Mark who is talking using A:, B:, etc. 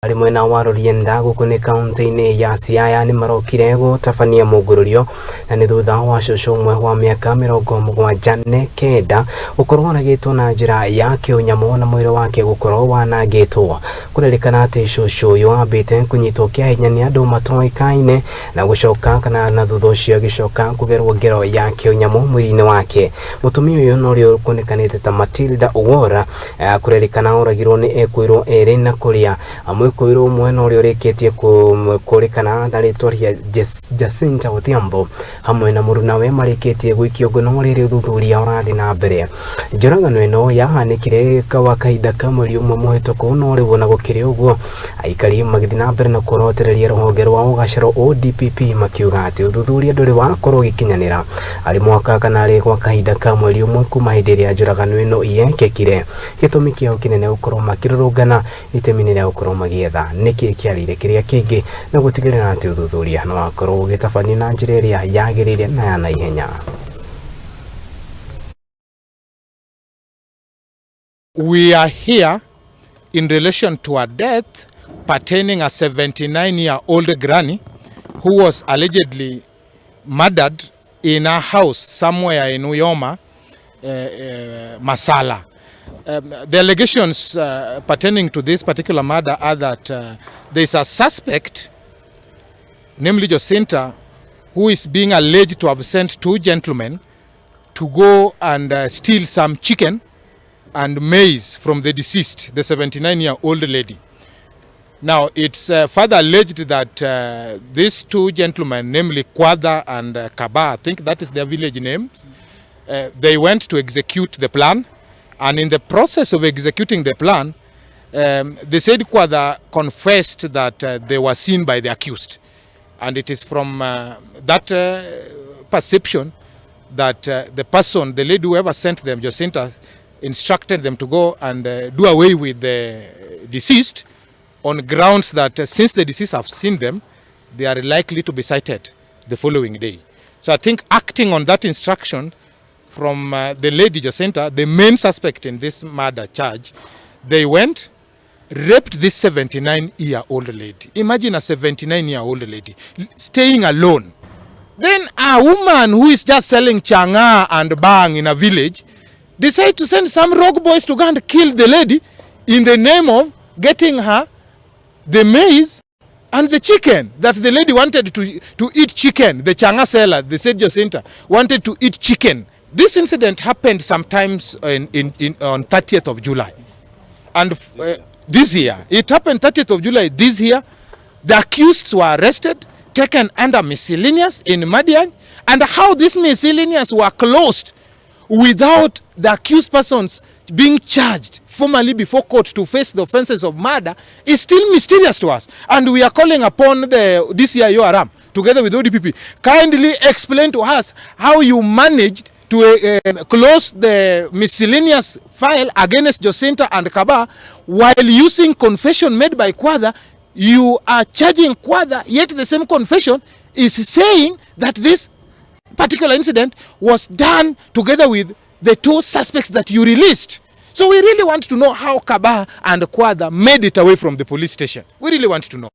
A: Arĩ mwena wa Rũrienda gũkũ nĩ kaunti-inĩ ya Siaya nĩ marokire gũtabania mũngũrũrio na nĩ thutha wa cũcũ ũmwe wa mĩaka 79 gũkorwo oragĩtwo na njĩra ya kĩũnyamũ na mwĩrĩ wake gũkorwo wanangĩtwo. Kũrerĩkana atĩ cũcũ ũyũ ambĩte kũnyitwo kĩa hinya nĩ andũ matoĩkaine na gũcoka kana na thutha ũcio agĩcoka kũgerwo ngero ya kĩũnyamũ mwĩrĩ-inĩ wake. Mũtumia ũyũ na ũrĩa ũkuonĩkanĩte ta Matilda Owora kũrerĩkana oragirwo nĩ ekũirwo erĩ na kũrĩa mwĩkũirwo ũmwe na ũrĩa ũrĩkĩtie kũrĩkana na rĩtwa rĩa Jacinta Odhiambo hamwe na mũrunawe marĩkĩtie gũikio ngono rĩrĩ ũthuthuria ũrathiĩ na mbere. Njũragano ĩno yahanĩkire wa kahinda ka mweri ũmwe mũhĩtũku no rĩu ona gũkĩrĩ ũguo aikari magĩthiĩ na mbere na kũrotereria rũhonge rwa ũgacĩro ODPP makiuga atĩ ũthuthuria ndũrĩ wakorwo ũgĩkinyanĩra arĩ mwaka kana arĩ gwa kahinda ka mweri ũmwe kuma hĩndĩ ĩrĩa njũragano ĩno yekĩkire. Gĩtũmi kĩao kĩnene gũkorwo makĩrũrũngana itemi-inĩ rĩa gũkorwo magĩetha nĩkĩ kĩarĩire kĩrĩa kĩngĩ na gũtigĩrĩra atĩ ũthuthuria nĩ wakorwo ũgĩtabanio na njĩra ĩrĩa yagĩrĩire na ya naihenya.
B: We are here in relation to a death pertaining a 79-year-old granny who was allegedly murdered in a house somewhere in Uyoma, Masala. The allegations pertaining to this particular murder are that there is a suspect, namely Jacinta, who is being alleged to have sent two gentlemen to go and steal some chicken and maize from the deceased, the 79-year-old lady. Now, it's further alleged that these two gentlemen, namely Kwada and Kaba, I think that is their village names, they went to execute the plan. And in the process of executing the plan, the said Kwada confessed that they were seen by the accused. And it is from that perception that the person, the lady whoever sent them, Jacinta, instructed them to go and do away with the deceased on grounds that since the deceased have seen them, they are likely to be sighted the following day. So I think acting on that instruction from the lady Jacinta, the main suspect in this murder charge, they went, raped this 79-year-old lady. Imagine a 79-year-old lady staying alone. Then a woman who is just selling chang'aa and bhang in a village decide to send some rogue boys to go and kill the lady in the name of getting her the maize and the chicken that the lady wanted to eat chicken. The chang'aa seller, the said Jacinta, wanted to eat chicken. This incident happened sometimes on 30th of July. And this year, it happened 30th of July this year. The accused were arrested, taken under miscellaneous in Madiany, and how these miscellaneous were closed without the accused persons being charged formally before court to face the offenses of murder is still mysterious to us. And we are calling upon the DCIO Aram, together with ODPP, kindly explain to us how you managed to close the miscellaneous file against Jacinta and Kaba while using confession made by Kwada. You are charging Kwada, yet the same confession is saying that this particular incident was done together with the two suspects that you released. So we really want to know how Kaba and Kwada made it away from the police station. We really want to know.